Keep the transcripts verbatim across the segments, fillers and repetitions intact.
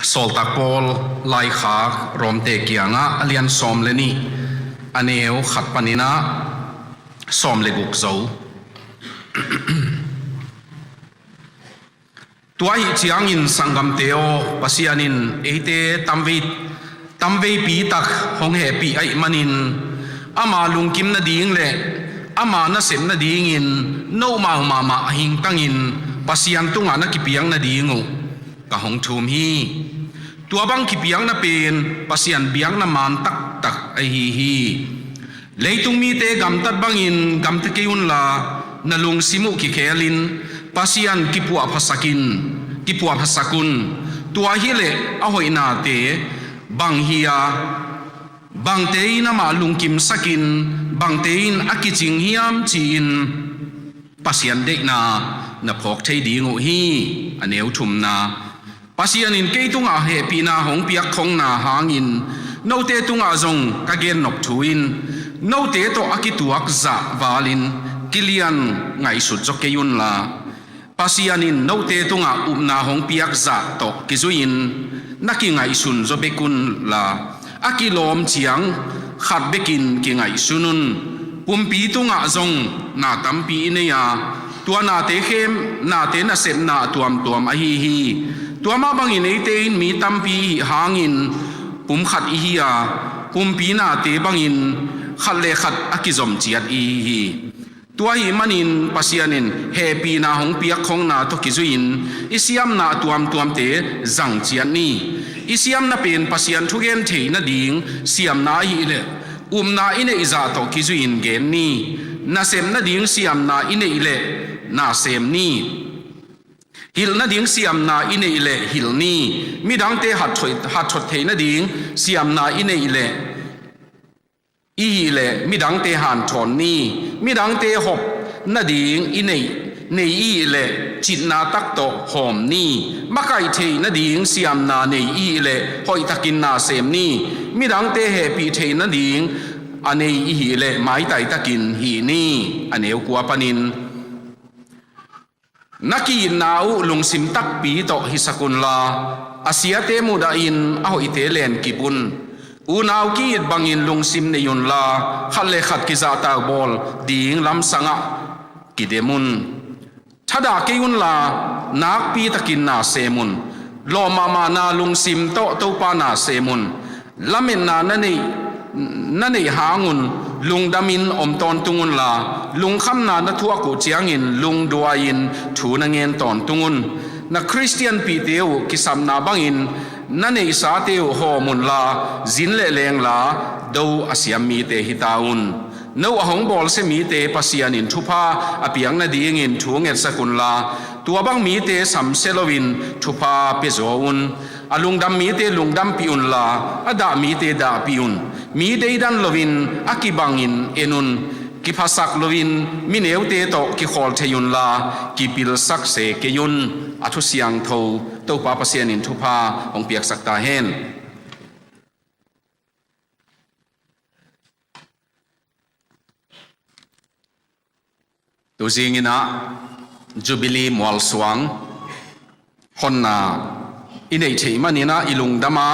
Sawltak Paul laikhak Rom te kiangah a lian sawm le nih, a neu khat panin ah sawm le guk zo. Tua ahih ciangin sanggamte aw, Pasian in eite tamvei, tamveipi tak hong hehpih ahih manin, ama lungkim nading le ama nasep nadingin note mahmah a hingtangin Pasian tungah na kipiak nading uh ka hong thum hi. Tua bang kipiakna pen Pasian biakna man taktak ahi hi. Leitung mite gamtat bangin gamta kei unla, na lungsim uh kikhelin Pasian kipuahphasakin, kipuahphasak un. Tua hileh a hoihnate bang hi a, bangte in amah lungkimsakin, bangte in a kicing hiam ci-in Pasian deihna na phawk thei ding uh hi. A neu thumna, Pasian in kei tungah hehpihna hong piak khongna hangin note tungah zong ka gennop thu in, note tawh a kituak zah valin kilian ngaihsut zaw kei unla, Pasian in note tungah upna hong piak zah tawh kizui-in na kingaihsun zaw bek unla, a kilawm ciang khat bekin kingaihsun un. Pumpi tungah zong na tampi i nei a, tua nate khem, nate nasepna a tuamtuam ahi hi. Tua mah bangin eite in mi tampi i hih hangin pum khat i hi a, pumpi nate bangin khat le khat a kizom ciat i hi hi. Tua ahih manin Pasian in hehpihna hong piak khongna tawh kizui-in i siamna a tuamtuamte zang ciat ni. I siamna pen Pasian thugen theih nading siamna ahih leh, upna i neih zah tawh kizui-in gen ni. Nasep nading siamna i neih leh na sem ni. Hilh nading siamna i neih leh hilh ni. Midangte hatthot, hatthot theih nading siamna i neih leh i hih leh midangte hanthawn ni. Midangte hop nading i neih, nei i hih leh citna tak tawh hawm ni. Makaih theih nading siamna nei i hih leh hoihtakin na sem ni. Midangte hehpih theih nading a nei i hih leh maitai takin hih ni. A neu kua panin, na ki-itna uh lungsim takpi tawh hisak unla, a siate mudahin a hoihte lenkip un. Unau ki-it bangin lungsim nei unla, khat le khat kizahtak bawl ding lamsangah kidem un. Thadah kei unla, nakpi takin na sem un. Lawh mahmahna lungsim tawh Topa na sem un. Lametna na neih, na neih hangun lungdamin om tawntung unla, lungkhamna na thuak uh ciangin lungduai-in thu na ngen tawntung un. Na Khristianpihte uh kisapna bangin na neihsate uh hawm unla, zin le lengla do a siam mite hi ta un. No a hong bawlsia mite Pasian in thupha a piak nadingin thu ngetsak unla, tua bang mite samsia loin thupha piazaw un. A lungdam mite lungdampih unla, a dah mite dahpih un. Mi deidan loin a kibangin en un. Kiphasak loin mi neute tawh kikhawl thei unla, kipilsak se kei un. A thu siangtho Topa Pasian in thupha hong piaksak ta hen. Tuzing in ah Jubilee mualsuang honna i neih theih manin ah i lungdam a,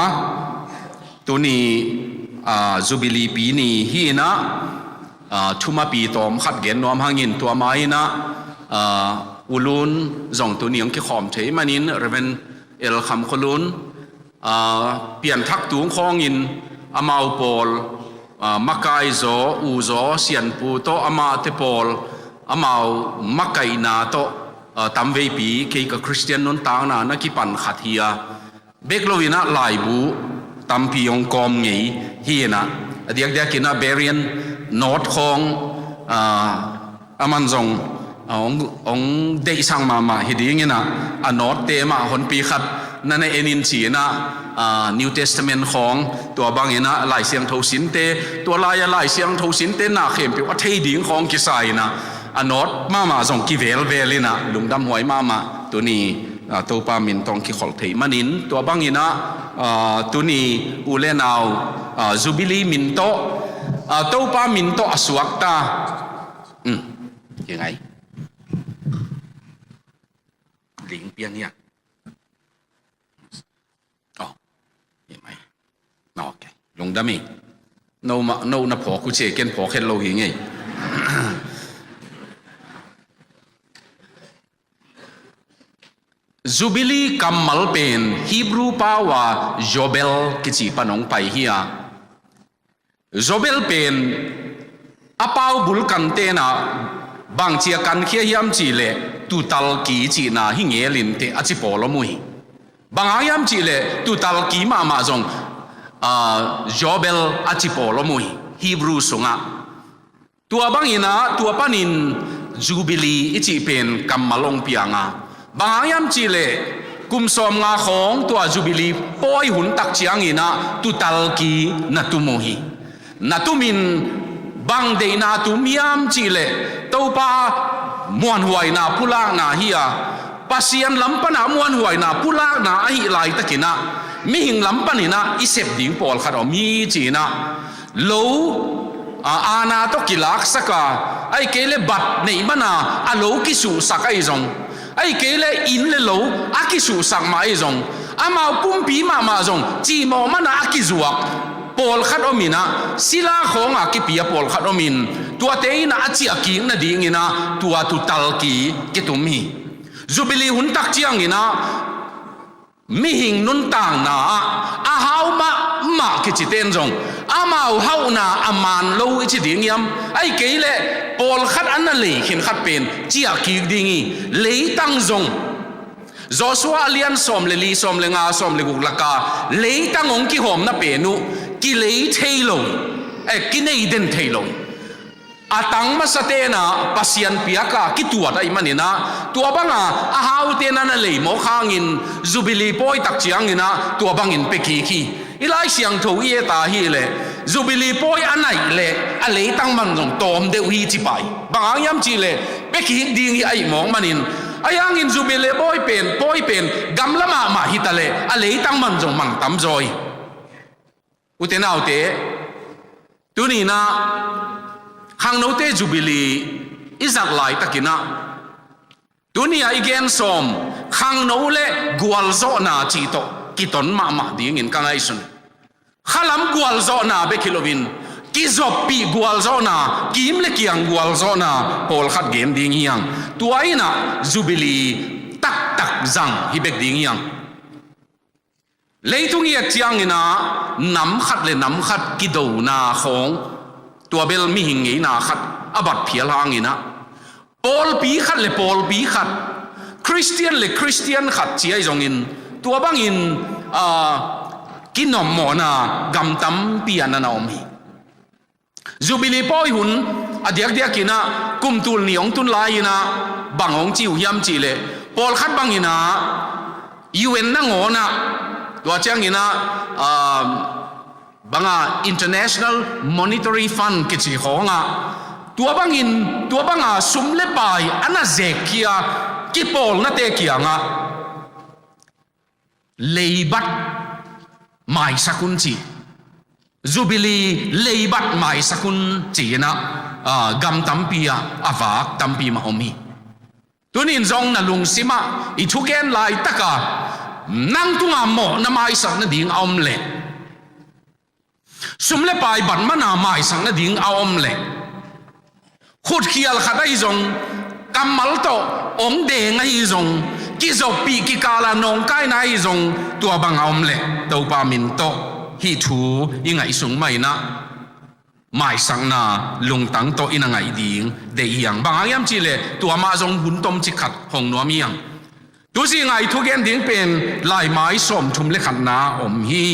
tuni, aa, Jubilee pi ni hi in ah, aa, thumapi tawm khat gen nuam hangin tua ma in ah, aa, U Lun zong tuni hong kikhawm theih manin Reverend L Kham Khua Lun, aa, pianthak tung khawngin amau pawl, aa, makaizaw, uzaw, sianpu tawh amahte pawl, amau makaihna tawh, aa, tamveipi kei ka Khristian nuntakna na kipan khat hi a, bek loin ah laibu tampi hong kawm ngei hi in ah, a diakdiakin ah Berean note khawng, aa, a man zong, a hong, hong deihsak mahmah hi ding in ah, a note-te mah honpi khat na na en in ci in ah, aa, New Testament khawng, tua bang in ah Lai Siangtho sinte, tua lai-a Lai Siangtho sinte na khempeuh a thei ding khawng kisa in ah, a note mahmah zong kivelvel in ah, lungdamhuai mahmah tuni, aa, Topa min tawh hong kikholh theih manin, tua bang in ah, aa, tuni u le nau, aa, Jubilee min tawh, aa, Topa min tawh a suakta. Um, hi ngai. Ling piang hiang. Aw, Lungdam hi. No mah, no na phawk uh ci e, ken phawk het lo hi ngei. Jubilee kammal pen Hebrew pau a Jobel kici pan hong pai hi a, Jobel pen a pau bul kan tenah bangci a kankhia hiam cihleh tuutalki cihna hi ngelin teh a ci pawl om uh hi. Bang hang hiam cihleh tuutalki mahmah zong, aa, Jobel a ci pawl om uh hi, Hebrew sungah. Tua bangin ah, tua panin Jubilee i cih pen kammal hong piang a. Bang hang hiam cihleh kum sawmnga khawng tua Jubilee pawi hun tak ciangin ah tuutalki na tum uh hi. Na tumin bang deihna tum hiam cihleh Topa muanhuaina pulakna hi a, Pasian lam pana muanhuaina pulakna ahih laitakin ah mihing lam panin ah i sep ding pawlkhat om hi ci-in ah lo, a, aana tawh kilaksak a, ahih kei leh bat neih mana a lo kisuhsak ahi zong, ahih kei leh inn le lo a kisuhsak mah ahi zong, amau pumpi mahmah zong cimawh mana a kizuak pawlkhat om in ah, sila khawng a kipia pawlkhat om in, tuate in ah a ciahkik nadingin ah tua tuutalki kitum hi. Jubilee hun tak ciangin ah mihing nuntakna ah a hau mahmah kicite in zong amau hauhna a maan lo i ci ding hiam? Ahih kei leh pawlkhat a na lei khin khat pen ciahkik ding hi. Leitang zong Joshua a lian sawm le li, sawm le nga, sawm le guk laka leitang hong kihawmna pen uh kilei thei lo, eh, kinei den thei lo. A tang masate in ah Pasian piak a kituat ahih manin ah, tua banga a haute in ah na leimawk hangin Jubilee pawi tak ciangin ah tua bangin pia kik hi. I Lai Siangtho i et a hileh Jubilee pawi a naih leh a leitang man zong tawm deuh hi ci pah hi. Bang hang hiam cihleh pia kik ding hi ahih mawk manin, ahi hangin Jubilee pawi pen, pawi pen gamla mahmah hi taleh a leitang man zong mang tamzaw hi. Ute naute, tuni in ah khangnote Jubilee i zat laitakin ah, tuni a i gen sawm khangno le gualzawhna cih tawh kiton mahmah dingin ka ngaihsun. Khalam gualzawhna bek hi loin kizoppih gualzawhna, kim le kiang gualzawhna pawlkhat gen ding hi hang. Tua in ah Jubilee taktak zang hi bek ding hi hang. Leitung i et ciangin ah nam khat le nam khat kidona khawng, tua bel mihing ngeina khat a bat phial hangin ah, pawlpi khat le pawlpi khat, Khristian le Khristian khat ci ahi zongin, tua bangin, aa, kinawmmawhna gam tampi ah na na om hi. Jubilee pawi hun a diakdiakin ah kum tul nih hong tun lai-in ah bang hong ci uh hiam cihleh, pawlkhat bangin ah U N nangawn ah, tua ciangin ah, um, banga International Monetary Fund kici khawng ah, tua bangin, tua banga sum le pai a na zekkhia kipawlnate kiangah leibat maisak un ci, Jubilee leibat maisak un ci-in ah, aa, gam tampi ah a vak tampi mah om hi. Tunin zong na lungsim ah i thugen laitak a nang tunga mawhna maisak nading a om leh, sum le pai bat mana maisak nading a om leh, khutkhial khat ahi zong, kammal tawh hong deng ahi zong, kizoppih kikal a nawngkaina ahi zong, tua bang a om leh Topa min tawh hih thu i ngaih sung mah in ah maisakna lungtang tawh i na ngaih ding deih hi hang. Bang hang hiam cihleh tua mah zong hun tomcik khat hong nuam hi hang. Tuzinga i thugen ding pen laimai sawmthum le khatna om hi.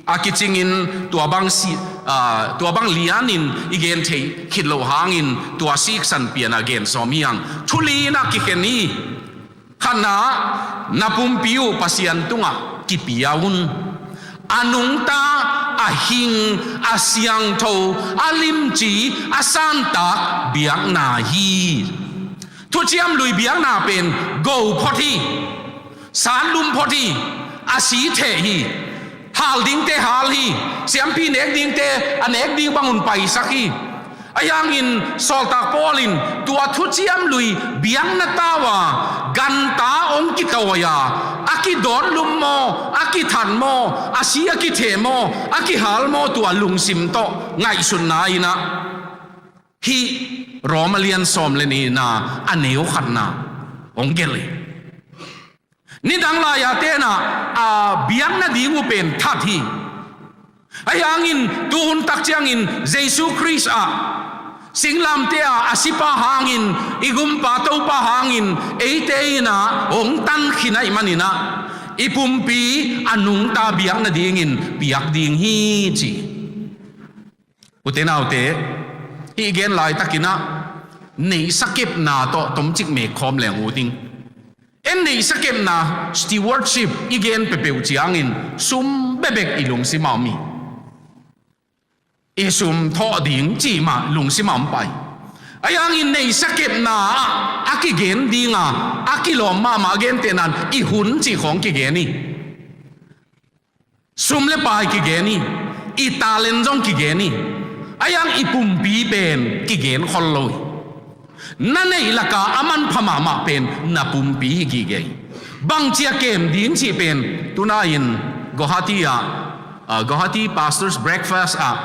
A kicingin tua bang si, aa, tua bang lianin i gen theih khit loh hangin tua siksan pian a gen sawm hi hang. Thu li-in a kikhen hi. Khatna, na pumpi uh Pasian tungah kipia un. A nungta, a hing, a siangtho, a limci, a santak biakna hi. Thuciam Lui biakna pen go phot hi, sanlum phot hi, a si theh hi, hal dingte hal hi, siampi nek dingte a nek ding bangun paisak hi. Ahi hangin Sawltak Paul in tua Thuciam Lui biakna tau a ganta hong kitawi a, A kidawt lum maw, a kithat maw, a si a kitheh maw, a kihal maw, tua lungsim tawh ngaihsutna in ah, hih Roma lian sawm le nihna a neu khatna hong gelh hi. Nidang lai-a te in ah, a biak nading uh pen that hi. Ahi hangin tuhun tak ciangin Jesu Khrist ah singlamteh ah a sipa hangin, i gumpa Topa hangin eite in ah hong tankhin ahih manin ah, i pumpi a nungta biak nadingin piak ding hi ci. Ute naute, hih i gen laitakin ah neihsa kepna tawh tomcik mekhawm leng ut ing. En neihsa kepna, stewardship, i gen peuhpeuh ciangin sum bekbek i lungsim ah om hi. I sum thawh ding cih mah lungsim ah om pah hi. Ahi hangin neihsa kepna ah a kigen ding a, a kilawm mahmah a gentehna in i hun cih khawng kigen hi. Sum le pai kigen hi, i talent zong kigen hi. Ahi hang i pumpi pen kigen khol lo hi. Na neih laka a manpha mahmah pen na pumpi hi gige hi. Bangci a kem ding cih pen, tuna in Guwahati ah, ah, Guwahati Pastors Breakfast ah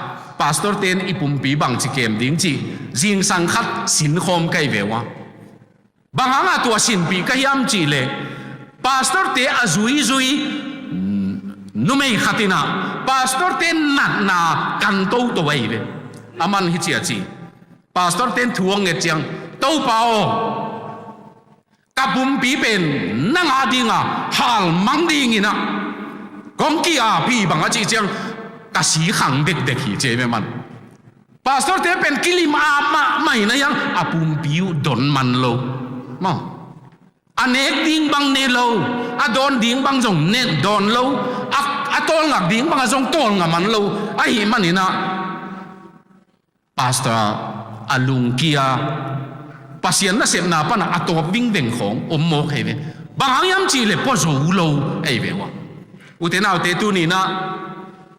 pastor ten i pumpi bangci kem ding cih zingsang khat sinkhawm ka hi ve uh a. Bang hangah tua sinpih ka hiam cih leh, pastorte a zuizui numei khat in ah pastorte natna kan toto ahi ve. Aman hici a ci, pastorte in thu hong nget ciang, "Topa aw, ka pumpi pen nang a dinga halmang dingin ah kong ki-ap hi," bang a cih ciang, "Ka si khang dekdek hi," ci ahi ve man. Pastorte pen kilim ap mahmah in ah, ahi hang a pumpi uh don man lo. Maw. A nek ding bang ne lo, a dawn ding bang zong ne dawn lo, a, a tawlngak ding bang a zong tawlnga man lo. Ahih manin ah pastor a lungkia, Pasian nasepna pan ah a tawp vingveng khawng om mawk ahi ve. Bang hang hiam cih leh pua zo lo ahi ve uh a. Ute naute, tuni in ah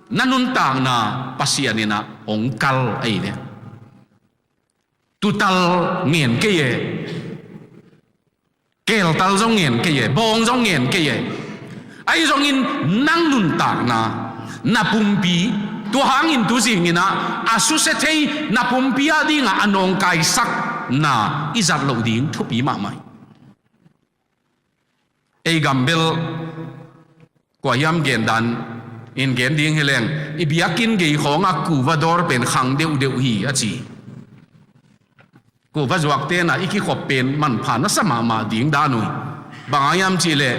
na nuntakna Pasian in ah hong kal ahi ve. Tuutal ngen kei e, keeltal zong ngen kei e, bawng zong ngen kei e. Ahi zongin nang nuntakna, na pumpi, tua hangin tuzingin ah a susia thei, na pumpi a dingah a nawngkaisakna i zat loh ding thupi mahmah hi. Ei gam bel kua hiam gen dan in gen ding hi leng, i biakinn gei khawngah kuva dawr pen khang deuhdeuh hi a ci. Kuva zuakte in ah i kikhop pen manpha nasa mahmah ding dan uh hi. Bang hang hiam cih leh,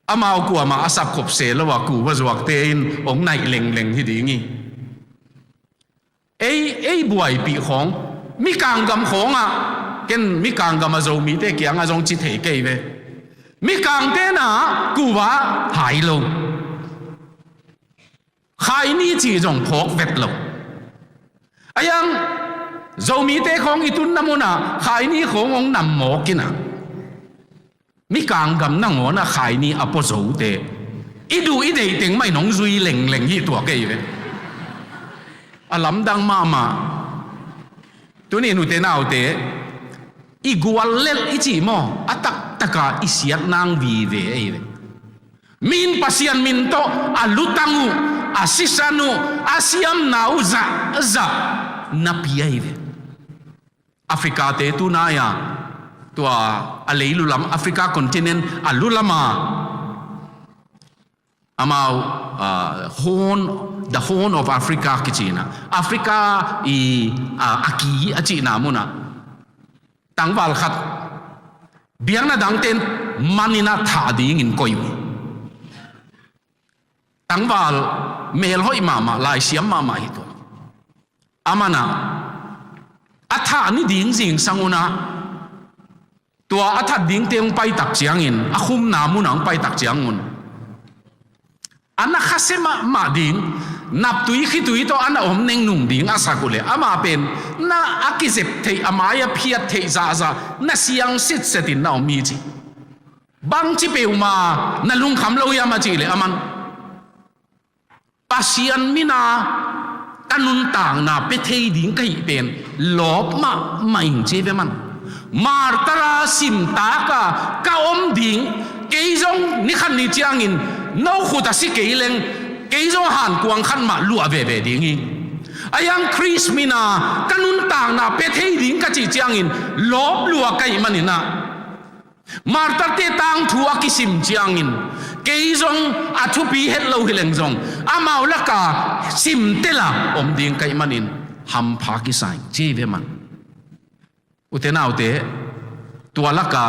amau kuamah a sapkhop se lo a kuva zuakte in hong naih lengleng hi ding hi. Ei, ei buaipih khawng, mikang gam khawngah, ken mikang gam a Zomite kiangah zong ci thei kei ve. Mikangte in ah kuva hai lo. Khaini cih zong phawk vet lo. Ahi hang Zomite khawng i tunna munah khaini khawng hong nam mawk in ah, mikang gam nangawnah khaini a pua zote i duh i deih teng mah in hong zui lengleng hi tua kei ve. A lamdang mahmah. Tuni nute naute, i guallelh i cih maw, a taktaka i siat nang vive ahi ve. Mi in Pasian min tawh a lutang uh, a sisan uh, a siamna uh zahzah na pia ahi ve. Africa-te tunai-a, tua a leilu lam, Africa continent a lu lama, amau, ah, Horn, the Horn of Africa kici-in ah, Africa i, ah, a ki a cihna munah tangval khat biakna dangte in man in ah thah dingin koih uh hi. Tangval melhoih mahmah, laisiam mahmah hi tua. Aman ah a thah ni ding zingsang un ah, tua a that dingte hong paitak ciangin, a khumna munah hong paitak ciangun, a na khasia mahmah ding, naptui khitui tawh a na om nengnung ding a sak uh leh, amah pen na a kizep theih, a mai a phiat theih zahzah na siang sitsetin na om hi ci. Bangci peuhmah na lungkham lo hiam a cih leh, aman Pasian min a ka nuntakna pia thei ding ka hih pen lawp mahmah ing ci ve man. Martar a simtak a ka om ding, Kei zong ni khat ni ciangin no khut a si kei leng, kei zong hankuang khat mah luah veve ding hi. A hiang Khrist mina ka nuntakna pia thei ding ka cih ciangin lawp lua ka hih manin ah, martarte tangthu a kisim ciangin kei zong a thupi het lo hi leng zong amau laka simtel a om ding ka hih manin hampha kisa hi ci hi ve man. Ute naute, tua laka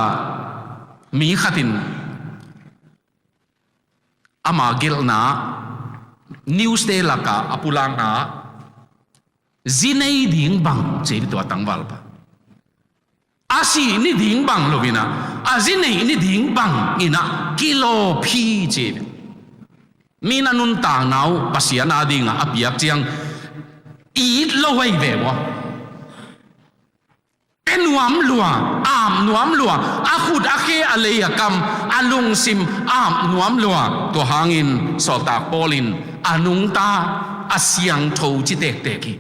mi khatin ama gelhna, newste laka a pulakna, zi nei ding bang ci hi ve tua tangvalpa. A sih ni ding bang lo in ah, a zi neih ni ding bang in ah kilawp hi ci hi ve. Mi na nuntakna uh Pasian adingah a piak ciang it lo ahi ve uh a. Pia nuam lua, ap nuam lua, a khut a khe a lei a kam, a lungsim ap nuam lua. Tua hangin sawltak Paul in a nungta, a siangtho ci tektek hi.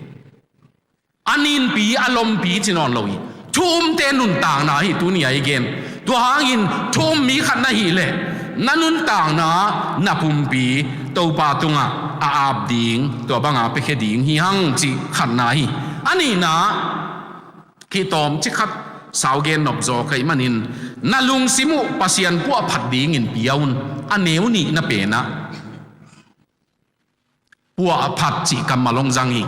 A ninpi, a lompi ci nawn lo hi. Thu umte nuntakna hi tuni a i gen. Tua hangin thu um mi khat na hih leh na nuntakna, na pumpi Topa tungah a ap ding, tua banga piakhia ding hi hang cih khatna hi. A nihna, khitawm ci khat sau gen nop zaw ka hih manin, na lungsim uh Pasian puahphat dingin pia un. A neu nihna pen ah, puahphat cih kammal hong zang hi.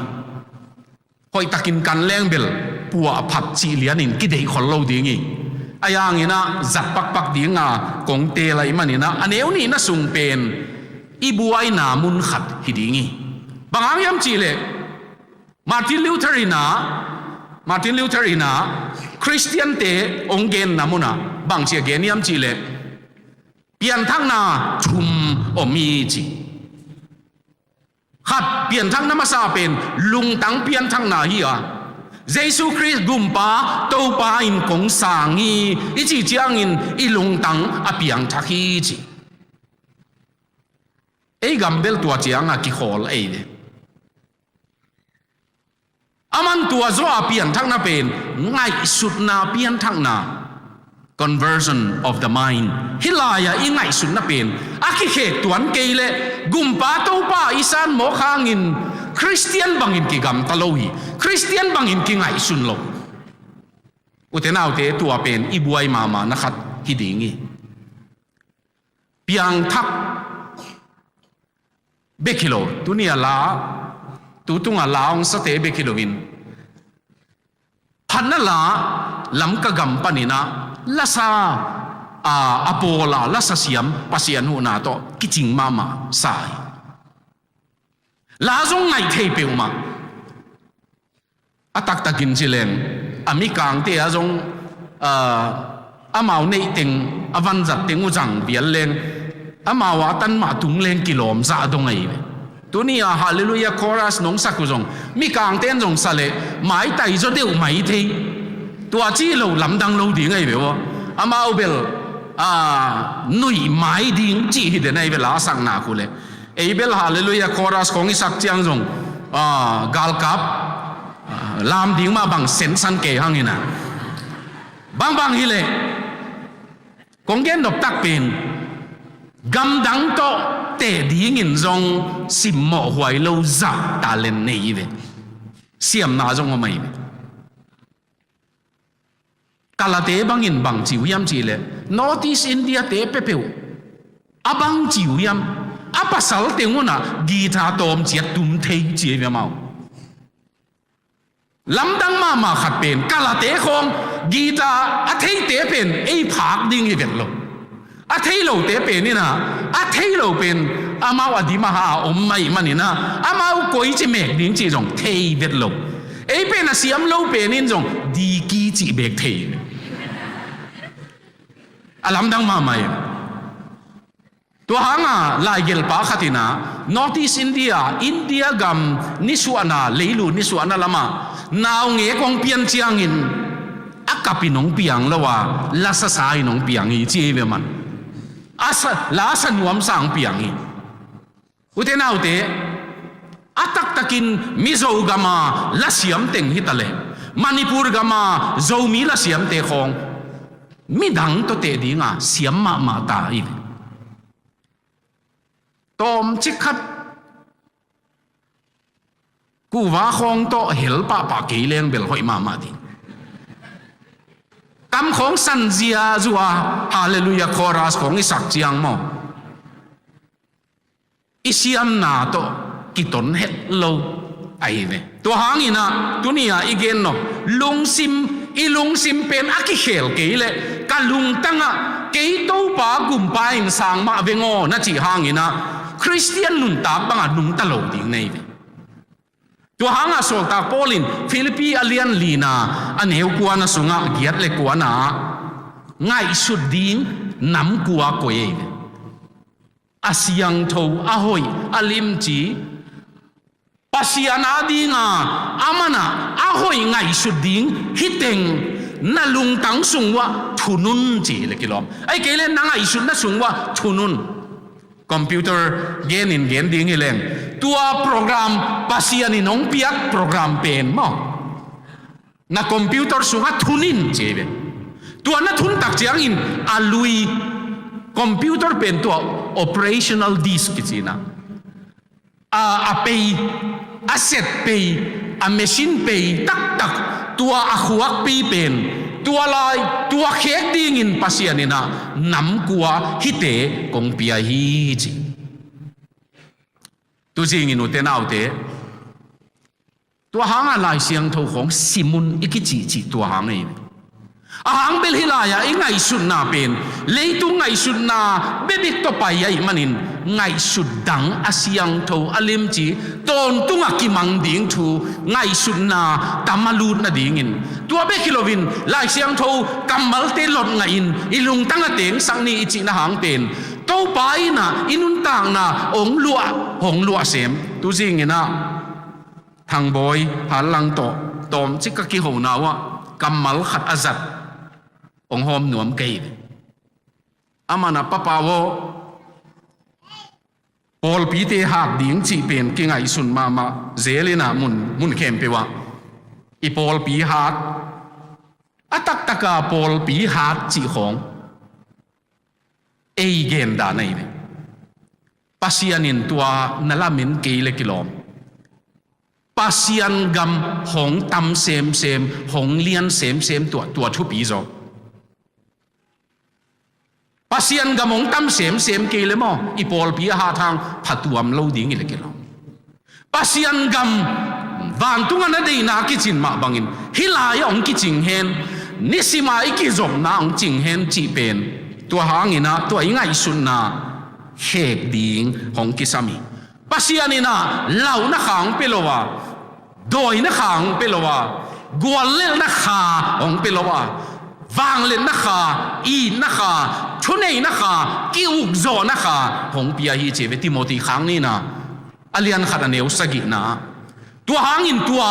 Hoihtakin kan leng bel puahphat cih lianin kideih khol lo ding hi. A hiangin ah zat pakpak dinga kong teel ahih manin ah, a neu nihna sung pen i buaina mun khat hi ding hi. Bang hang hiam cih leh, Martin Luther in ah, Martin Luther in ah, Khristiante hong genna munah bangci a gen hiam cih leh, pianthakna thum om hi ci. Khat, pianthakna masa pen lungtang pianthakna hi a, Jesu Khrist Gumpa Topa in kong sang hi i cih ciangin i lungtang a piangthak hi ci. Ei gam bel tua cianga kikhawl ei ve. A man tua zaw a pianthakna pen ngaihsutna pianthakna, conversion of the mind. Hih lai-ah i ngaihsutna pen a kikhek tuan kei leh Gumpa Topa i san mawk hangin Khristian bangin kigamta lo hi. Khristian bangin kingaihsun lo. Ute naute, tua pen i buai mahmahna khat hi ding hi. Piangthak bek hi lo, tuni a la, tu tunga la hong sate bek hi loin, phatna la Lamka gam panin ah lasa, a, a pawl a lasa siam Pasian huhna tawh kicing mahmah sa hi. La zong ngaih thei peuhmah. A taktakin ci leng, a mikangte ah zong, ah, amau neih teng, a vanzat teng uh zang vial leng, amau a tan mah tung leng kilawm zah dong ahi ve. Tuni a Hallelujah Chorus nong sak uh zong, mikangte in zong sa leh maitai zaw deuh mai thei. Tua cih loh lamdang lo ding ahi ve aw. Amau bel, ah, nuih mai ding cih hi den ahi ve, la sakna uh leh. Ei bel Hallelujah Chorus kong i sak ciang zong, ah, galkap, ah, lam ding mah bang sensan kei hang in ah. Bangbang hi leh, kong gen nop tak pen, gamdang tawh teh dingin zong simmawh huai lo zah talent nei hi ve. Siamna zong om ahi ve. Kalate bangin bang ci uh hiam cih leh, North East India te peuhpeuh a bang ci uh hiam, a pasal teng un ah guitar tawm ciat tum thei ci hi ve amau. Lamdang mahmah khat pen, kalate khawng guitar a theite pen ei phak ding hi vet lo. A thei lote pen in ah, a thei lo pen amau a dim a ha a om mah ahih manin ah, amau koici mek ding cih zong thei vet lo. Ei pen a siam lo pen in zong diki cih bek thei. A lamdang mahmah hi. Tua hanga laigelhpa khat in ah, North East India, India gam nisuahna, leilu nisuahna lamah naungek hong pian ciangin, a kap in hong piang lo a, lasasa in hong piang hi ci hi ve man. A sa, lasa nuamsa hong piang hi. Ute naute, a taktakin Mizo gama lasiam teng hi ta leh, Manipur gama Zomi lasiamte khawng, midang tawh teh dinga siam mahmah ta hi ve. Tawmcik khat kuva khawng tawh hel pahpah kei leng bel hoih mahmah ding. Kam khawng san ziazua, Hallelujah chorus khawng i sak ciang maw, i siamna tawh kiton het lo ahi ve. Tua hangin ah tuni-a i gen nop, lungsim, i lungsim pen a kikhel kei leh, ka lungtangah kei Topa gumpa in sang mah veng aw na cih hangin ah Khristian nuntak bangah nungta lo ding na hi ve. Tua hangah sawltak Paul in Philippi a lian lina, a neu kuana sungah giat le kuana ah ngaihsut ding nam kua koi ahi ve. A siangtho, a hoih, a limci, Pasian a dinga a manah a hoih ngaihsut ding hi teng na lungtang sung uah thun un ci le kilawm. Ahih kei le na ngaihsutna sung uah thun un. Computer genin gen ding hi leng, tua program, Pasian in hong piak program pen maw, na computer sungah thun in ci hi ve. Tua na thun tak ciangin a lui, computer pen tua operational disk kici-in ah, a, a pei, a set pei, a machine pei taktak, tua a khuakpi pen, tua lai, tua khek dingin Pasian in ah nam kua hite kong pia hi ci. Tuzingin ute naute, tua hangah Lai Siangtho khawng sim un i kicihcih tua hang ahi. A hang bel hih lai-ah i ngaihsutna pen leitung ngaihsutna bebek tawh pai ahih manin, ngaihsut dang a siangtho, a limci, tawntungah kimang ding thu ngaihsutna tam a lut nadingin, tua bek hi loin Lai Siangtho kammalte lot ngahin i lungtang a tengsak ni i cihna hang pen Topa in ah i nuntakna hong luah, hong luah sem. Tuzingin ah Thangbawi Hanlang tawh tawmcik ka kihona uah kammal khat a zat hong hawm nuam kei. Aman ah, "Papa aw, pawlpite hat ding cih pen kingaihsun mahmah zel in ah, mun, mun khempeuh ah i pawlpi hat, a taktaka pawlpi hat cih khawng ei gen dan ahi ve. Pasian in tua na lamen kei le kilawm. Pasian gam hong tam semsem, hong lian semsem tua, tua thupi zaw. Pasian gam hong tam semsem kei le maw, i pawlpi a hat hang phatuam lo ding hi le kilawm. Pasian gam vantungah na deihna kicin mah bangin hih lai-ah hong kicing hen, nisima i kizopna hong cing hen cih pen tua hangin ah tua i ngaihsutna khek ding hong kisam hi. Pasian in ah lauhna kha hong pia lo a, dawina kha hong pia lo a, guallelhna kha hong pia lo a, vangliatna kha, itna kha, thuneihna kha, ki-ukzawhna kha hong pia hi ci ve. Timoti khang nihna a lian khat a neu sagihna. Tua hangin tua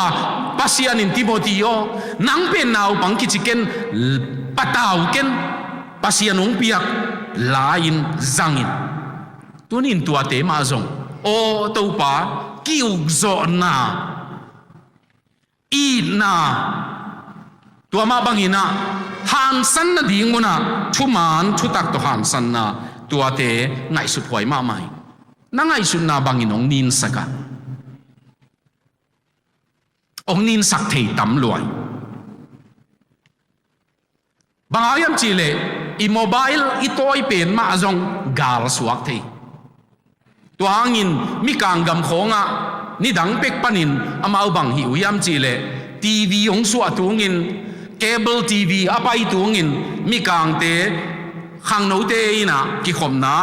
Pasian in, "Timoti aw, nang pen naupang kici ken, patau ken, Pasian hong piak la-in zang in." Tunin tuate mah zong, aw Topa, ki-ukzawhna, itna, tua mah bangin ah hansanna ding munah thuman thutak tawh hansanna, tuate ngaihsut huai mahmah hi. Na ngaihsutna bangin hong ninsak a, hong ninsak thei tam lua hi. Bang hang hiam cihleh i mobile i tawi pen mah zong gal suak thei. Tua hangin mikang gam khawngah nidang pek panin amau bang hih uh hiam cihleh, TV hong suah tungin, cable TV a pai tungin, mikangte, khangnote in ah kikhopna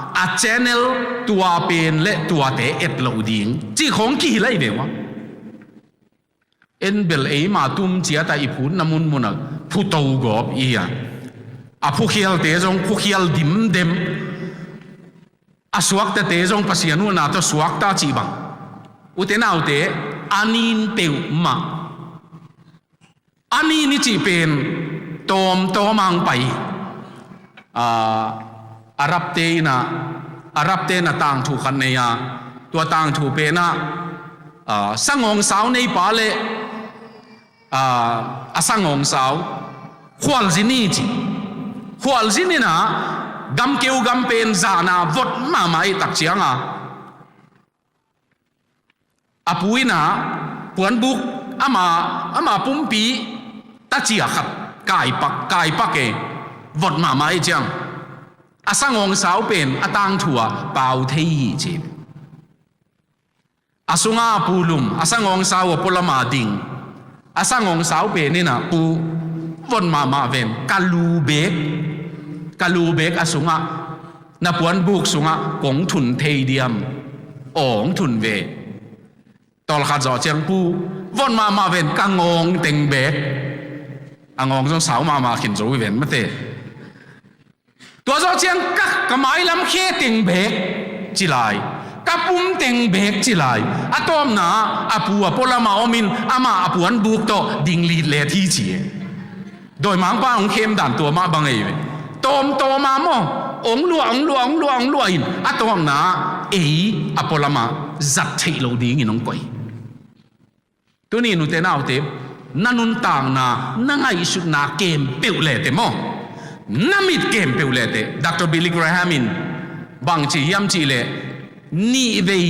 a channel tua pen le tuate et loh ding cih khawng kihilh ahi ve ua. En bel eima tum ciatah i phutna munmunah phuto gawp i hi a, a phukhialte zong phukhial dimdem, a suaktate zong Pasian huhna tawh suakta cih bang. Ute naute, a nin peuhmah, a nin i cih pen tawmtawm hong pai. Aa, Arabte in ah, Arabte in ah tangthu khat nei a, tua tangthu pen ah, aa, sangawngsau neipa le, aa, a sangawngsau khualzin hi ci. Khualzin in ah, gamkeu gam pen zahna vot mahmah ahih tak ciang a, a pu in ah puanbuk ama, ama pumpi tacia khat kaipak, kaipak e, vot mahmah ahih ciang, a sangawngsau pen a tangthu ah pau thei hi ci. A sungah a pu lum, a sangawngsau a pualam ah ding. A sangawngsau pen in ah, "Pu, vot mahmah ven, ka lu bek, ka lu bek a sungah, na puanbuk sungah kong thun thei diam? Aw, hong thun ve." Tawlkhat zawh ciang, "Pu, vot mahmah ven, ka ngawng teng bek." A ngawng zong sau mahmah khin zo hi ven mate. Tua zawh ciang ka, ka mailam khe teng bek ci lai, ka pum teng bek ci lai. A tawpna ah a pu a pualam ah om in, amah a puanbuk tawh ding litlet hi ci e. Dawimangpa hong khem dan tua mah bang ei ve. Tawmtawm a maw, hong luah, hong luah, hong luah, hong luah in, a tawpna ah ei a pualam ah zat theih loh dingin hong koih. Tuni nute naute, na nuntakna, na ngaihsutna kem peuh leteh maw, na mit kem peuh leteh, Doctor Billy Graham in bang ci hiam cih leh, "Nih vei,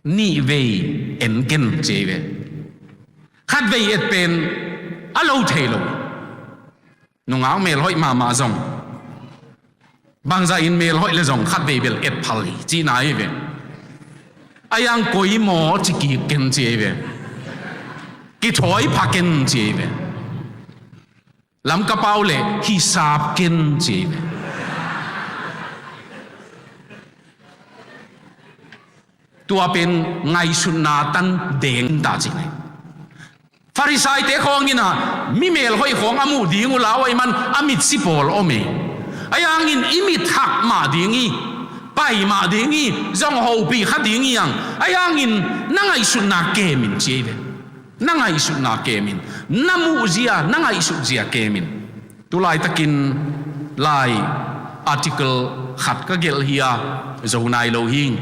nih vei en ken," ci ei ve. Khat vei et pen a lo thei lo. Nungak melhoih mahmah zong, bangzah in melhoih le zong khat vei bel et phal hi cihna hi ve. A yang koi maw ci kik ken ci ei ve. Kithawi pha ken ci ei ve. Lamka pau le hisap ken ci ei ve. Tua pen ngaihsutna tan deng ta ci ngai. Farisaite khawng in ah, mi melhoih khawng a muh ding uh lau ahih man a mitsi pawl om e. Ahi hangin i mit hak mah ding hi, pai mah ding hi, zong hopih kha ding hi hang. Ahi hangin na ngaihsutna kem in ci ei ve. Na ngaihsutna kem in. Na muhzia, na ngaihsutzia kem in. Tulaitakin lai article khat ka gelh hi a, zo nai lo hi.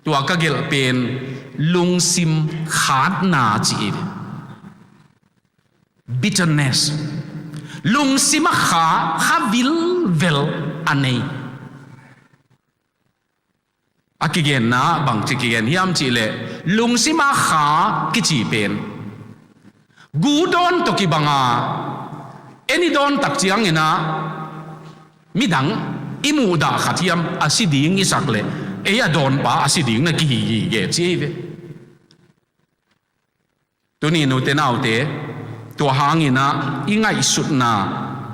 Tua ka gelh pen lungsim khatna ci hi. Bitterness. Lungsim a kha, kha vilvel a nei. A kigenna bangci kigen hiam cih leh, lungsim a kha kici pen gu dawn tawh kibang a, en i dawn tak ciangin ah midang i muhdah khat hiam a si ding i sak leh, ei a dawnpa a si ding na kihi gige ci hi ve. Tuni nute naute, tua hangin ah i ngaihsutna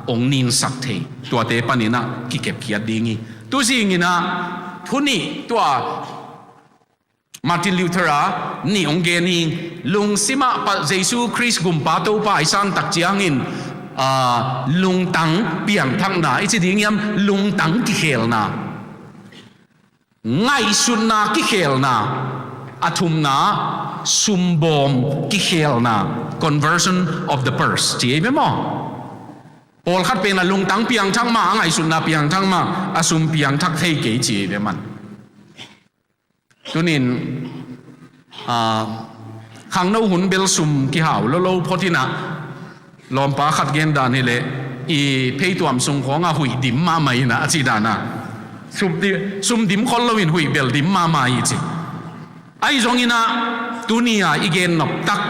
hong ninsak thei, tuate panin ah kikepkhiat ding hi. Tuzingin ah thu nih tua Martin Luther a nih hong gen hi. Lungsim ah pa Jesu Khrist Gumpa Topa i san tak ciangin, aa, lungtang piangthakna i ci ding hiam, lungtang kikhelna. Ngaihsutna kikhelna. A thumna, sumbawm kikhelna, conversion of the purse ci hi ve maw? Pawlkhat pen a lungtang piangthak mah, a ngaihsutna piangthak mah, a sum piangthak thei kei ci hi ve man. Tunin, aa, khangno hun bel sum kihau lolo phot in ah, lawmpa khat gen dan hi leh, i pheituam sung khawng a huih dim mahmah in ah a ci dan a. Sum di-, sum dim khol loin huih bel dim mahmah hi ci. Ahi zongin ah, tuni a i gen nop tak,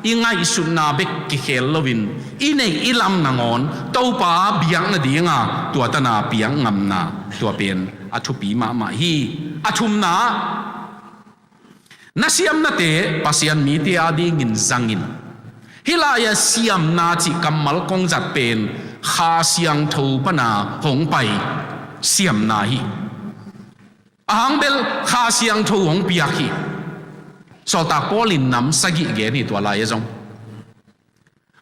i ngaihsutna bek kikhel loin, i neih i lam nangawn Topa biak nadinga tua tan a piak ngamna, tua pen a thupi mahmah hi. A thumna, na siamnate Pasian mite adingin zang in. Hih lai-ah siamna cih kammal kong zat pen Kha Siangtho pan a hong pai siamna hi. A hang bel Kha Siangtho hong piak hi. Sawltak Paul in nam sagih gen hi tua lai-ah zong.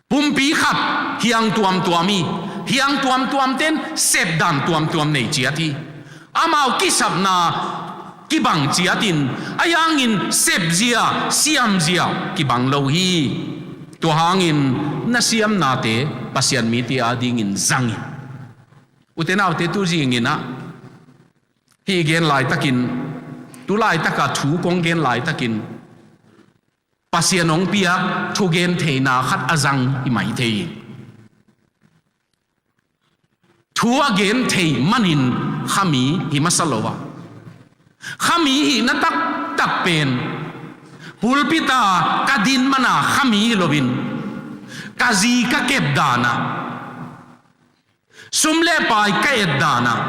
Pumpi khat hiang tuamtuam hi. Hiang tuamtuam ten sepdan tuamtuam nei ciat hi. Amau kisapna kibang ciatin, ahi hangin sepzia, siamzia kibang lo hi. Tua hangin na siamnate Pasian mite adingin zang in. Ute naute, tuzingin ah, hih gen laitakin, tu laitaka thu kong gen laitakin, Pasian hong piak thugen theihna khat a zang i mai thei hi. thu a gen thei manin khami hi masa lo a, khami hihna taktak pen pulpit a ka din mana khami hi loin ka zi ka kep dan ah, sum le pai ka et dan ah,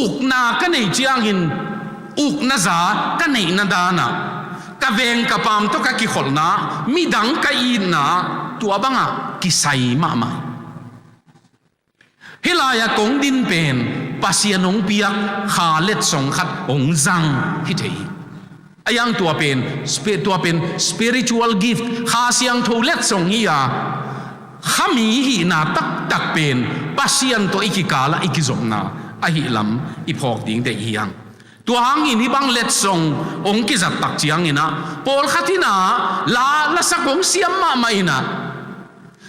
ukna ka neih ciangin ukna za ka neihna dan ah, ka veng ka paam tawh ka kikholhna, midang ka itna, tua bangah kisai mahmah. Hih lai-ah kong din pen Pasian hong piak kha letsong khat hong zang hi thei hi. A yang tua pen, spi-, tua pen spiritual gift, Kha Siangtho letsong hi a, khami hihna taktak pen Pasian tawh i kikal ah i kizopna ahih lam i phawk ding deih hi hang. Tua hangin hih bang letsong hong kizat tak ciangin ah, pawlkhat in ah la, lasak hong siam mahmah in ah,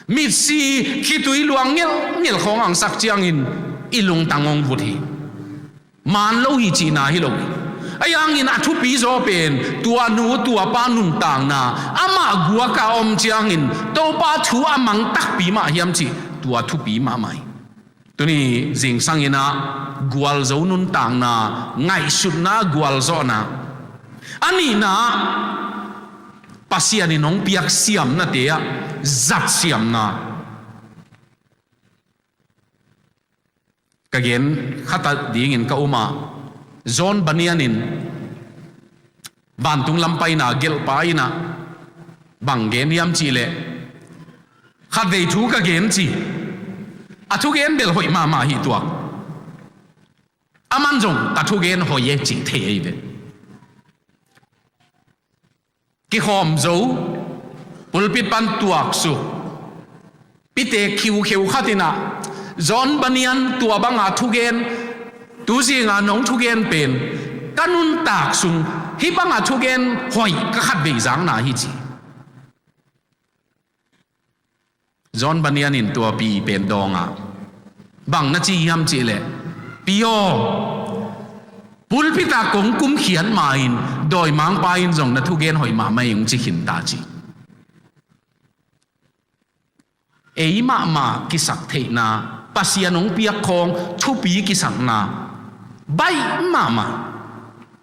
mitsi khitui luang ngelngel khawng a sak ciangin i lungtang hong vut hi. Maan lo hi cihna hi lo hi. Ahi hangin a thupi zaw pen tua nu tua pa nuntakna, amah guak a om ciangin Topa thu a mang takpi mah hiam cih, tua thupi mahmah hi. Tuni zingsang in ah gualzo nuntakna, ngaihsutna gualzawhna, a nihna ah Pasian in hong piak siamnate ah zat siamna. Ka gen khat a dingin ka um a, John Bunyan in vantung lam paina gelhpa in ah bang gen hiam cih leh, khatvei thu ka gen ci, a thugen bel hoih mahmah hi tuak. Aman zong ka thugen hoih e cih thei ahi ve. Kikhawm zo, pulpit pan tuaksuk, pite khiukheu khat in ah John Bunyan tua banga thugen, tu zinga nong thugen pen ka nuntak sung hih banga thugen hoih ka khatvei zakna hi ci. John Bunyan in tua pi pen dawng a, bang na ci hiam cih leh, "Pi aw, pulpit ah kong kumkhiat ma-in dawimangpa in zong na thugen hoih mahmah hi," hong ci khin ta ci. Ei mahmah kisaktheihna, Pasian hong piak khawng thupi kisakna baih mahmah.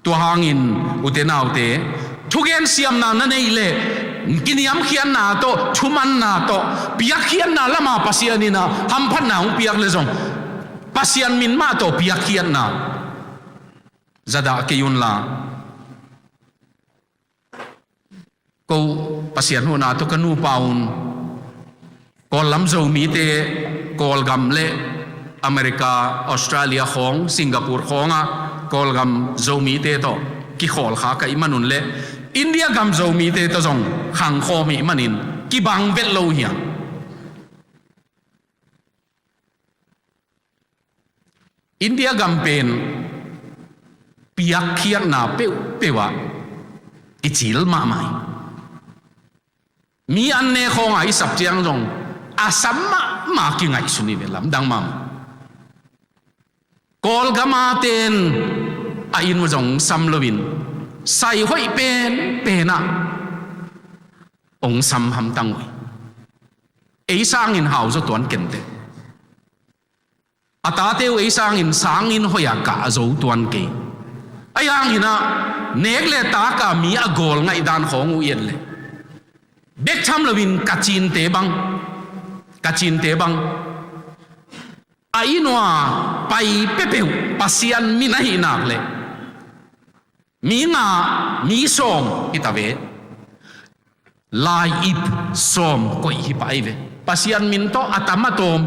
Tua hangin, ute naute, thugen siamna na neih leh kiniamkhiatna tawh, thumanna tawh, piakkhiatna lama Pasian in ah hamphatna hong piak leh zong, Pasian min mah tawh piakkhiatna zadah kei unla. Ko Pasian huhna tawh ka nupa un Kawllam Zomite, Kawlgam le America, Australia khawng, Singapore khawngah Kawlgam Zomite tawh kikhawlkha ka hih manun le India gam Zomite tawh zong khangkhawm hih manin kibang vet lo hi hang. India gam pen piakkhiatna peuhpeuh ah kicil mahmah hi. Mi an ne khawngah i sap ciang zong a sam mahmah kingaihsun hi ve, lamdang mahmah. Kawlgam a ten a inn uh zong sam loin sai hoih penpen ah hong sam hamtang uh hi. Ei sangin hau zaw tuan kenteh. A tate uh ei sangin sanginn hoih a kah zo tuan kei. Ahi hangin ah nek le tak a mi a gawl ngaihdan khawng uh i et leh bek tham loin Kachinte bang, Kachinte bang a inn uah pai peuhpeuh Pasian min ahih nak leh mi nga, mi sawm hi ta ve. Lai-ip sawm koih hi pah ahi ve. Pasian min tawh a tam a tawm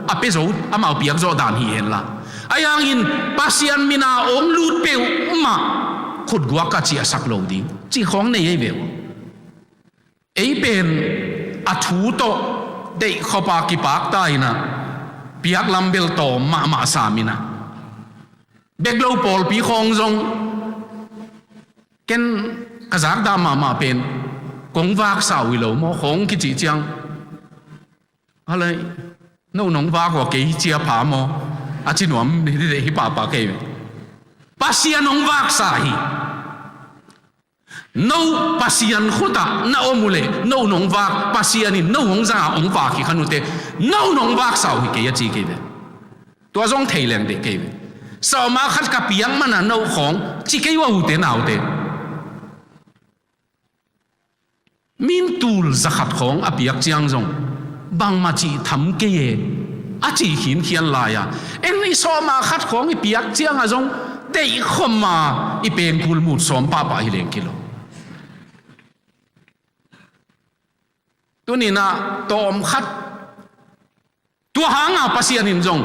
a pia zo, amau piak zawh dan hi henla. Ahi hangin Pasian min a hong lut peuhmah khutguak a ciahsak lo ding cih khawng nei ahi ve uh. Ei pen a thu tawh deih khop a kipak ta in ah piak lam bel tawm mahmah sam in ah, bek lo pawlpi khawng zong ken ka zakdah mahmah pen kong vaksa uh hi lo maw khawng kicih ciang, a lai, no nong vak uh a kei hi cia pha maw, a ci nuam hi, hi, hi pahpah kei. Pasian hong vaksa hi. No Pasian khut ah na om uh leh no nong vak, Pasian in no hong zang a hong vak hi kha nute, no nong vaksa uh hi kei a ci kei ve. Tua zong thei leng deh kei ve. Sawma khat ka piak mana no khawng ci kei ua, ute naute. Min tul za khat khawng a piak ciang zong bangmah cih tham kei e, a cih khinkhian lai-a, en i sawma khat khawng i piak cianga zong deih khawma i pengkul mut sawm pahpah hi leng kilawm. Tuninah tawm khat, tua hanga Pasian in zong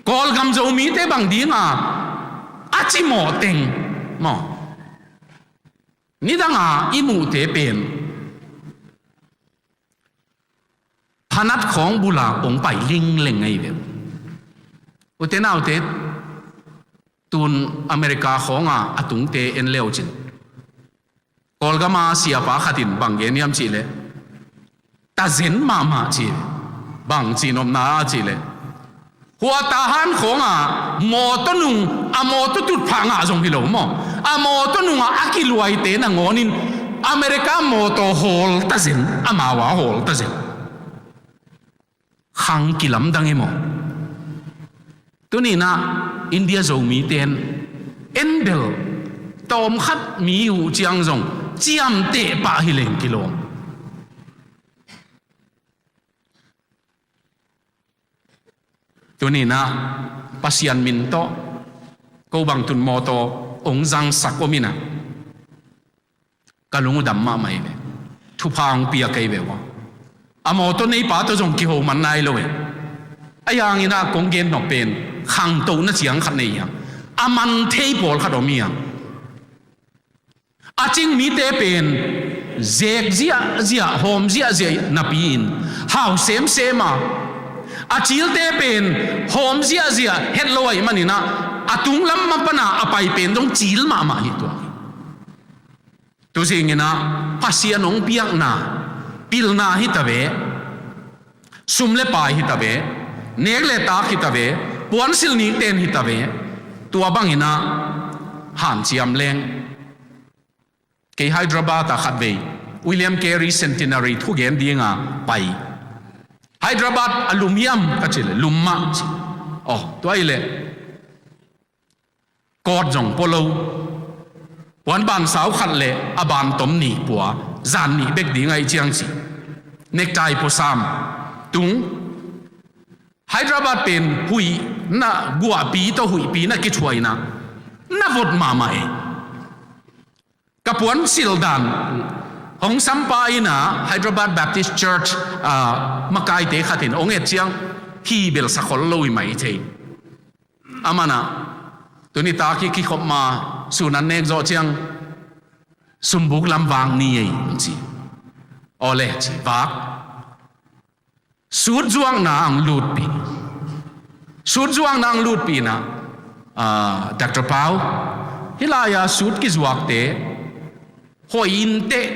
Kawlgam Zomite bang dinga a cimawh teng maw, nidanga i muhte pen phanat khawng bula hong pai lingleng ngei ve. Ute naute, tun America khawnga a tungte en leucin, Kawlgama siapa khatin bang gen hiam cihleh, tazen mahmah ci. Bang cihnopna a cihleh, hua Tahan khawnga mawtaw nung, a mawtaw tutphah ngah zong hi lo maw, a mawtaw nunga a kiluaite nangawnin America mawtaw hawl tazen, amau a hawl tazen. Khang kilamdang e maw? Tuninah India Zomite en bel tawm khat mi uh ciang zong ciamteh pah hi leng kilawm. Tuninah Pasian min tawh ko bang tun mawtaw hong zangsak om inah ka lung uh dam mahmah hi ve. Thupha hong pia kei ve ua. A mawtaw neipa tawh zong kiho man nai lo e. A yanginah kong gen nop pen khangtohna ciang khat nei hiam? A man thei pawlkhat om hiam? A cing mite pen zek ziahziah, hawm ziahziah napi-in hau semsem a, a cilte pen hawm ziahziah het lo ahih maninah a tunglam mapana a pai pen zong cil mahmah hi tuak hi. Tuzinginah Pasian hong piakna pilna hi ta ve, sum le pai hi ta ve, nek le tak hi ta ve, puansilh nikten hi ta ve, tua banginah hanciam leng. Kei Hyderabad ah khatvei William Carey Centenary thugen dinga pai. Hyderabad a lum hiam ka cih leh lum mah ci. Aw, tua ahih leh court zong pua lo. Puan bansau khat le a bantom nih pua, zan nih bek ding ahih ciang ci. Necktie pua sam tung. Hyderabad pen huih na guahpi tawh huihpi na kithuah inah na vot mahmah e. Ka puan silh dan hong sampa inah Hyderabad Baptist Church, ah, makaite khatin hong et ciang hi bel sakhol lo hi mai thei. Amanah tuni tak hi kikhop ma, sun an nek zawh ciang sumbuk lam vak ni ei ci. Awle ci, vak. Sut zuakna ang lutpih. Sut zuakna ang lutpih inah, ah, Doctor Pau, hih lai-a sut kizuakte hoih inteh,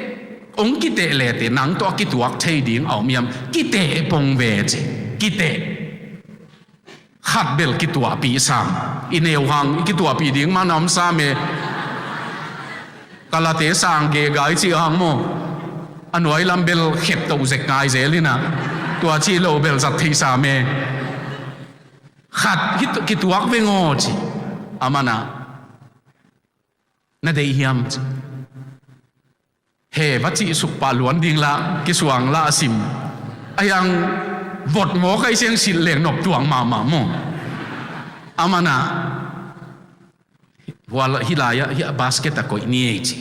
hong kiteh leteh nang tawh a kituak thei ding a om hiam? Kiteh pong ve ci. Kiteh. Khat bel kituahpih sam. I neu hang i kituahpih ding man a om sam e. Kalate sang gegai cih hang maw, a nuai lam bel khep toh zek ngai zel inah, tua cih lo bel zat theih sam e. Khat kituak veng aw ci. Amanah na deih hiam ci. He va cih suk pah luan ding lah kisuang lah a sim. A hiang vot maw kai siang silh leng nop tuang mahmah maw. Amanah hua hih lai-ah hih a basket a koih ni ei ci.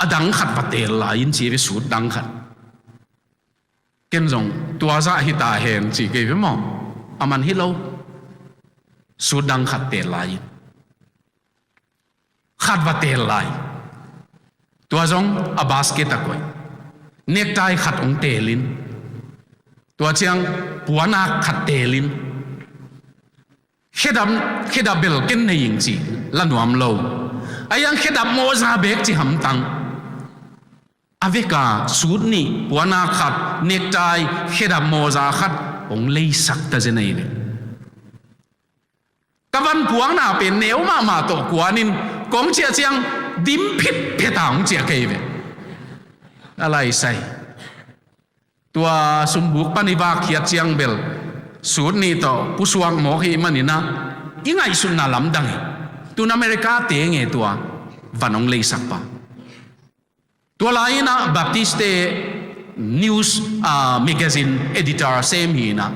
A dang khat va teel lai in ci ve, sut dang khat. Ken zong tua zah hi ta hen ci kei ve maw. Aman hi lo. Sut dang khat teel lai in khat va teel lai. Tua zong a basket a koih. Necktie khat hong teelin, tua ciang puanak khat teelin, khedap, khedap bel ken nei ing ci la nuam lo. A hiang khedap mawza bek ci hamtang. A veka sut nih, puanak khat, necktie, khedap mawza khat hong leisak ta zen ei ve. Ka van puakna pen neu mahmah tawh kuanin kong ciah ciang dim phitphet a hong ciah kei ve. A laisai. Tua sumbuk pan i vak khiat ciang bel Sut nih tawh pusuak mawk hi maninah i ngaihsutna lamdang hi. Tun America te nge tua van hong leisakpa. Tua lai inah Baptist te news, ah, magazine editor sem hi inah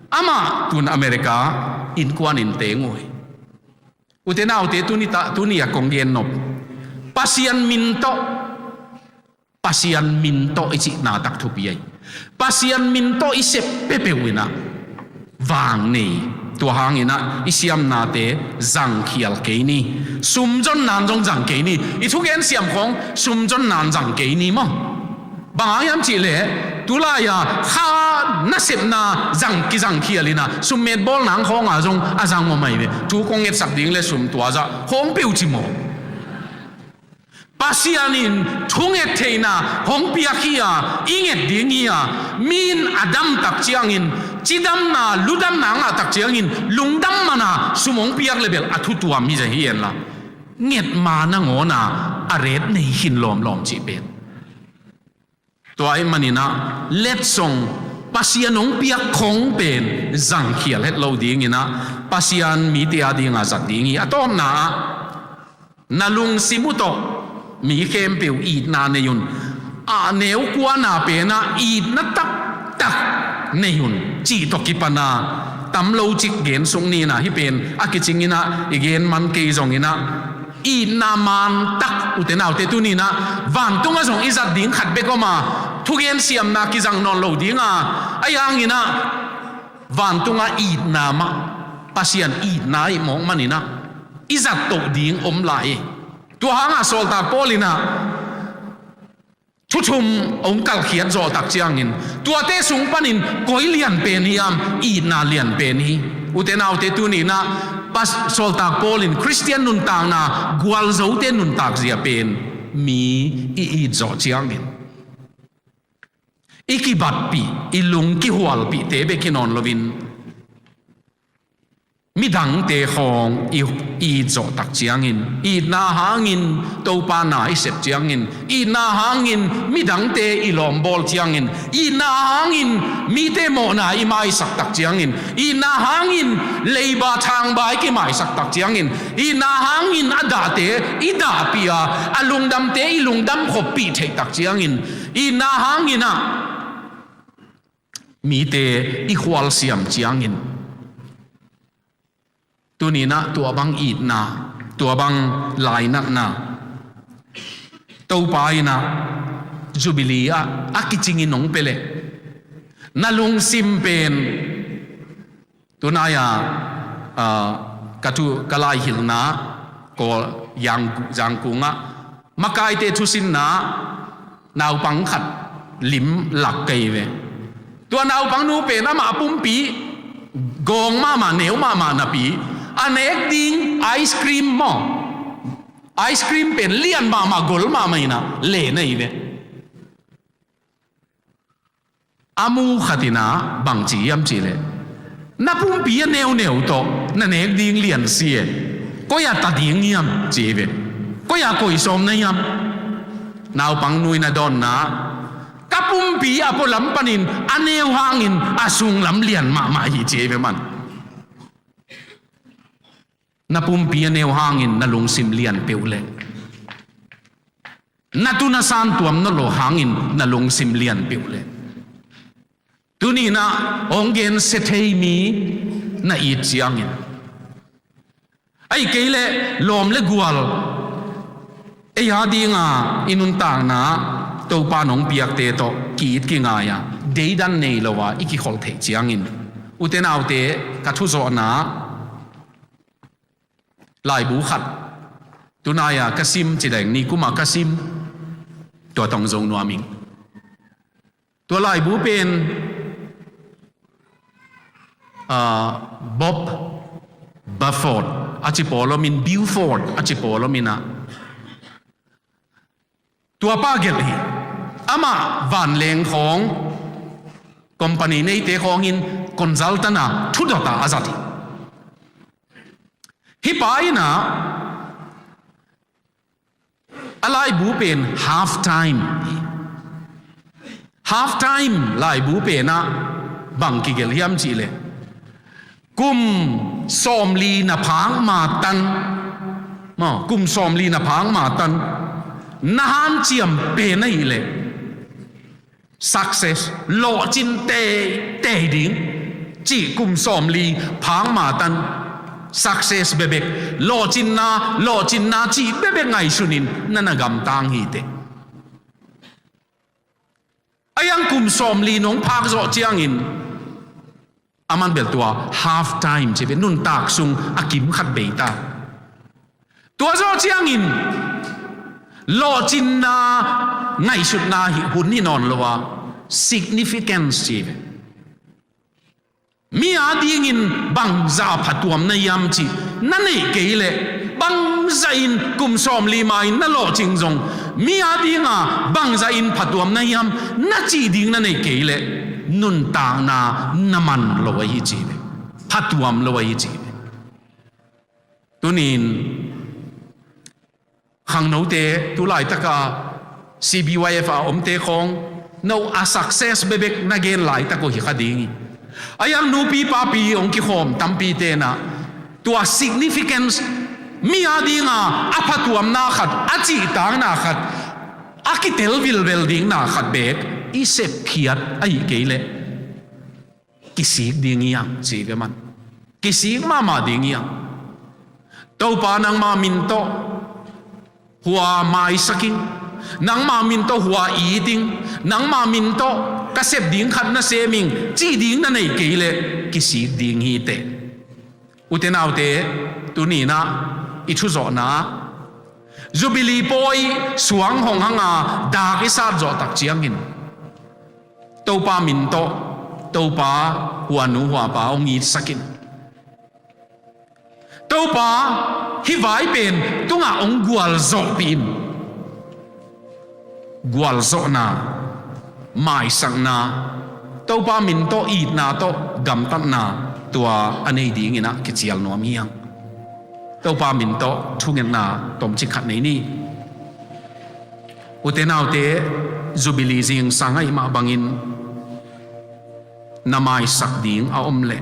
amah tun America innkuan in teng uh hi. Ute naute tuni ta, tuni a kong gen nop Pasian min tawh Pasian min tawh i cihna tak thupi ahi. Pasian min tawh i sep peuhpeuh inah vang nei. Tua hang inah i siamnate zangkhial kei ni. Sumzon nan zong zang kei ni. I thugen siam khawng sumzon nan zang kei ni maw? Bang hang hiam cihleh tulai-a kha nasepna zang kizangkhial inah summet bawl nang khawng a zong a zang maw mai ve. Thu kong ngetsak ding le sum tua zah khawng peuh ci maw? Pasian in thunget theihna hong piak hi a, i nget ding hi a, mi in a dam tak ciangin cidamna ludamna ngah tak ciangin lungdam mana sum hong piak le bel a thutuam hi zah hi en la, nget ma nangawn a a ret nei khin lawmlawm cih pen. Tua ahih maninah letsong Pasian hong piak khong pen zangkhial het lo dinginah Pasian mite a dinga zat ding hi. A tawpna ah na lungsim uh tawh mi khempeuh itna nei un. A neu kuana penah itna taktak nei un cih tawh kipana tam lo cik gen suk ninah hih pen a kicinginah i gen man kei zonginah itna mantak ute naute tuninah vantungah zong i zat ding khat bek om a thugen siamna kizang nawn lo dinga a yanginah vantungah itna mah Pasian itna ih mawk maninah i zat toh ding om lai. Tua hangah sawltak Paul inah thuthum hong kalkhiat zawh tak ciangin tuate sung panin koi lian pen hiam? Itna lian pen hi. Ute naute tuninah sawltak Paul in Khristian nuntakna gualzote nuntak zia pen mi i it zawh ciangin i kibatpih i lung kihualpihte bek hi nawn loin midangte khawng i, i it zawh tak ciangin itna hangin Topa na i sep ciangin itna hangin midangte i lawmbawl ciangin itna hangin mite mawhna i maisak tak ciangin itna hangin leiba thangba i kimaisak tak ciangin itna hangin a dahte i dahpih a a lungdamte i lungdam khoppih theih tak ciangin itna hanginah mite i khualsiam ciangin tuninah tua bang itna tua bang lainatna Topa inah Jubilee ah a kicingin hong pia leh na lungsim pen tunai-a ka thu ka laihilhna Kawl Zangkungah makaite thusinna naupang khat lim lak kei ve. Tua naupang nu pen amah pumpi gawng mahmah neu mahmah napi a nek ding ice cream maw? Ice cream pen lian mahmah gol mahmah inah le nei ve. A mu khatinah bangci hiam cihleh na pumpi a neuneu tawh na nek ding lian si e. Koi a ta ding hiam ci ve. Koi a koi sawm na hiam? Naupang nu in a dawnna ka pumpi a pualam panin a neu hangin a sunglam lian mahmah hi ci ve man. Na pumpi a neu hangin na lungsim lian peuh leh na tuna santuam nolh lo hangin na lungsim lian peuh leh tuninah hong gensia thei mi na it ciangin ahi kei leh lawm le gual ei a dinga i nuntakna Topa nong piakte tawh ki-it kingai-a deidan nei lo a i kikholh theih ciangin ute naute ka thuzawhna laibu khat tunai-a ka sim cideng nikuma ka sim tua tong zo nuam ing. Tua laibu pen Bob Buford a ci pawlomin Buford a ci pawlomin ah tua pa gelh hi. Amah vanleng khawng company neite khawngin consultant a thudot a a zat hi. Hih pa inah a laibu pen half time hi. Half time laibu penah bang kigelh hiam cihleh Kum sawmli na phak ma tan, maw, kum sawmli na phak ma tan na hanciam pen ahih leh success, lawhcin teitei ding cih, kum sawmli phak ma tan success bekbek, lawhcinna, lawhcinna cih bekbek ngaihsunin na na gamtang hi teh. Ahi hang kum sawmli nong phak zawh ciangin a man bel tua half time ci ve, nuntak sung a kim khat bei ta. Tua zawh ciangin lawhcinna ngaihsutna hi hun hi nawn lo a, significance ci ve. Mi a dingin bangzah a phatuam na hiam cih na neih kei leh, bangzah in kum sawmli ma-in na lawhcing zong, mi a dinga bangzah in phatuam na hiam na cih ding na neih kei leh, nuntakna na man lo ahi ci ve. Phatuam lo ahi ci ve. Tunin khangnote, tu laitaka C B Y F a omte khawng, no a success bekbek na gen laitak uh hi kha ding hi. Ahi hang nupi papi hong kikhawm tampi tenah tua significance, mi a dinga a phatuamna khat, a cihtakna khat, a kitel vilvel dingna khat bek i sepphiat ahih kei leh kisik ding hi hang ci ve man. Kisik mahmah ding hi hang. Topa, nangma min tawh hua maisak ing, nangma min tawh hua it ing, nangma min tawh ka sep ding khat na sem ing cih ding na neih kei leh kisik ding hi teh. Ute naute, tuninah i thuzawhna Jubilee pawi suang hong hanga dak i sat zawh tak ciangin Topa min tawh, Topa huanu huapa hong itsak in. Topa hih vai pen tungah hong gualzawhpih in. Gualzawhna, maisakna, Topa min tawh itna tawh gamtatna, tua a nei dinginah kicial nuam hi hang. Topa min tawh thungetna tomcik khat nei ni. Ute naute, Jubilee zingsang ahih mah bangin na maisak ding a om leh,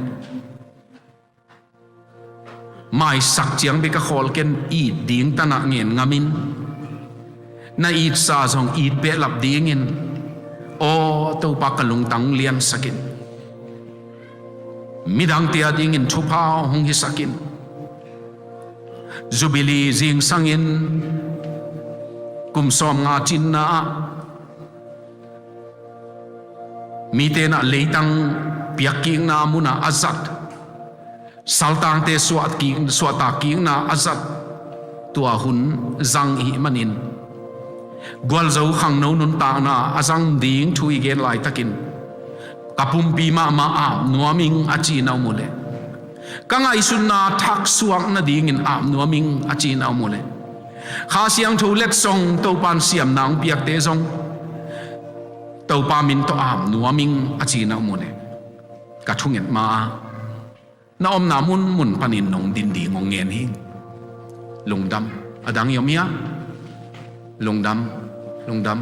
maisak ciang bek a khawl ken, it ding tanah ngen ngamin, na itsa zong it behlap dingin, aw Topa, ka lungtang liansak in. Midangte a dingin thupha hong hisak in. Jubilee zingsangin kum sawmnga cinna ah mite na leitang piakkikna munah a zat, saltangte suahkik, suahtakkikna a zat, tua hun zang ihih manin, gualzo khangno nuntakna a zang ding thu i gen laitakin, ka pumpi mahmah ap nuam ing a ci na om uh leh, ka ngaihsutna thaksuak nadingin ap nuam ing a ci na om uh leh, Kha Siangtho letsong Topan siamna hong piakte zong Topa min tawh ap nuam ing a ci na om uh leh, ka thunget ma-ah na omna munmun panin nong din ding hong ngen hi. Lungdam. A dang i om hia? Lungdam, lungdam.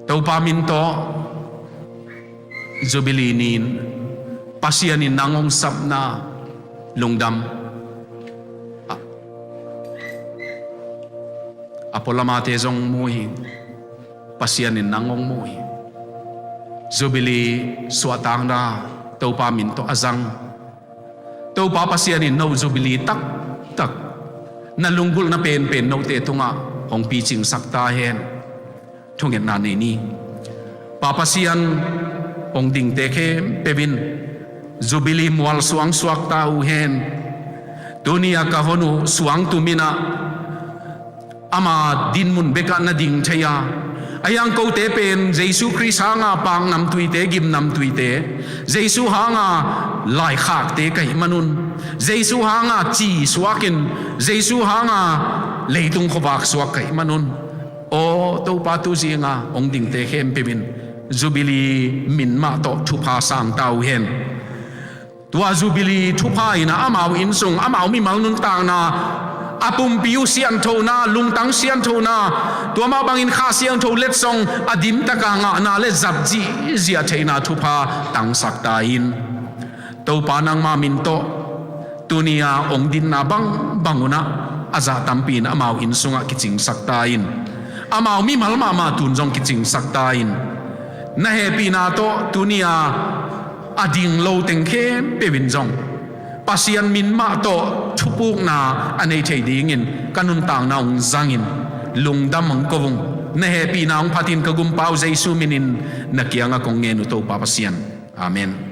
Topa min tawh Jubilee ni-in Pasian in nang hong sapna lungdam. A, a pualamate zong mu hi. Pasian in nang hong mu hi. Jubilee suahtakna Topa min tawh a zang. Topa Pasian in no Jubilee taktak, na lunggulhna penpen note tungah hong picingsak ta hen. Thungetna nei ni. Pa Pasian, hong dingte khempeuh in Jubilee mualsuang suak ta uh hen. Tuni-a ka hon uh suangtum in ah, ama dinmun bekah na ding thei a, a hiang kote pen Jesu Khrist hanga paknamtuite, gimnamtuite, Jesu hanga laikhakte ka hih manun, Jesu hanga ci suakin, Jesu hanga leitung khuavak suak ka hih manun, aw Topa, tu zinga hong dingte khempeuh in Jubilee min mah tawh thupha sang ta uh hen. Tua Jubilee thupha in ah amau innsung, amau mimal nuntakna A pumpi uh sianthona, lungtang sianthona, tua mah bangin Kha Siangtho letsong a dimtaka ngahna le zat zihziah theihna thupha tangsak ta in. Topa nangma min tawh tuni-a hong dinna bangbang unah a zah tampi in amau inn sungah kicingsak ta in. Amau mimal mahmah tun zong kicingsak ta in. Na hehpihna tawh tuni-a a ding lo teng khempeuh in zong Pasian min mah tawh thupukna a nei thei dingin ka nuntakna hong zangin lungdam hong ko ung. Na hehpihna hong phatin ka gumpa uh Jesu minin na kiangah kong ngen uh Topa Pasian. Amen.